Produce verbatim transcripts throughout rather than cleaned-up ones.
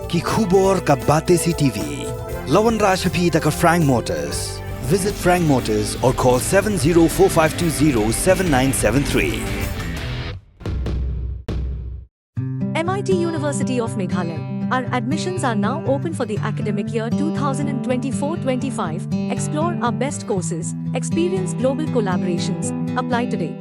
Ki khubor ka Batesi T V. La wanrah sha phi da ka Frank Motors. Visit Frank Motors or call seven zero four five two zero seven nine seven three. M I T University of Meghalaya. Our admissions are now open for the academic year two thousand twenty-four twenty-five. Explore our best courses, experience global collaborations. Apply today.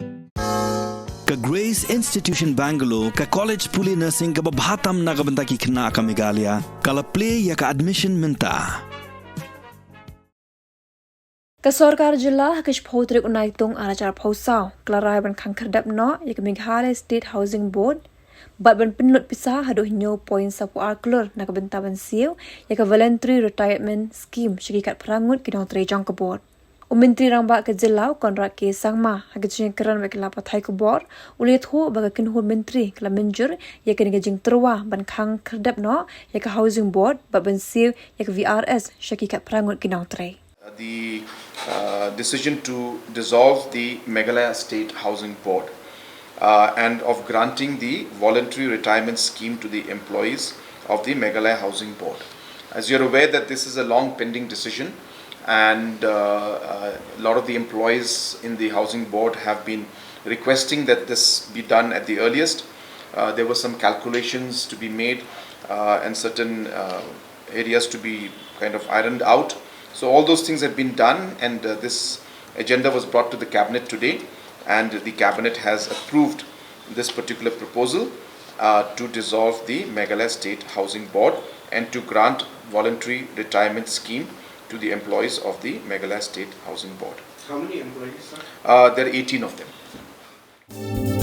Ka Grace Institution Bangalore, ka college pule nursing kaba bha tam na ka bynta ki khynnah ka Meghalaya, ka la plie ïa ka admission mynta. Ka sorkar jylla ha ka shiphew tarik u Naitung ar hajar arphew saw ka la rai ban khang khyrdep noh ïa ka Meghalaya State Housing Board bad ban pynlut pisa haduh hynñiew point saphew ar klur na ka bynta ban siew ïa ka Voluntary Retirement Scheme sha ki khatphra ngut ki nongtrei jong ka board. U Myntri Rangbah ka jylla u Conrad K Sangma ha ka jingkren bad ki lad pathai khubor u la ïathuh ba ka kynhun myntri ka la mynjur ïa kane ka jingtyrwa ban khang khyrdep noh ïa ka Housing Board bad ban siew ïa ka V R S sha ki khatphra ngut ki nongtrei. The uh, decision to dissolve the Meghalaya State Housing Board uh, and of granting the voluntary retirement scheme to the employees of the Meghalaya Housing Board. As you're aware that this is a long pending decision, and uh, uh, a lot of the employees in the Housing Board have been requesting that this be done at the earliest. Uh, there were some calculations to be made uh, and certain uh, areas to be kind of ironed out. So all those things have been done, and uh, this agenda was brought to the cabinet today, and the cabinet has approved this particular proposal uh, to dissolve the Meghalaya State Housing Board and to grant voluntary retirement scheme to the employees of the Meghalaya State Housing Board. How many employees, sir? Uh, there are eighteen of them.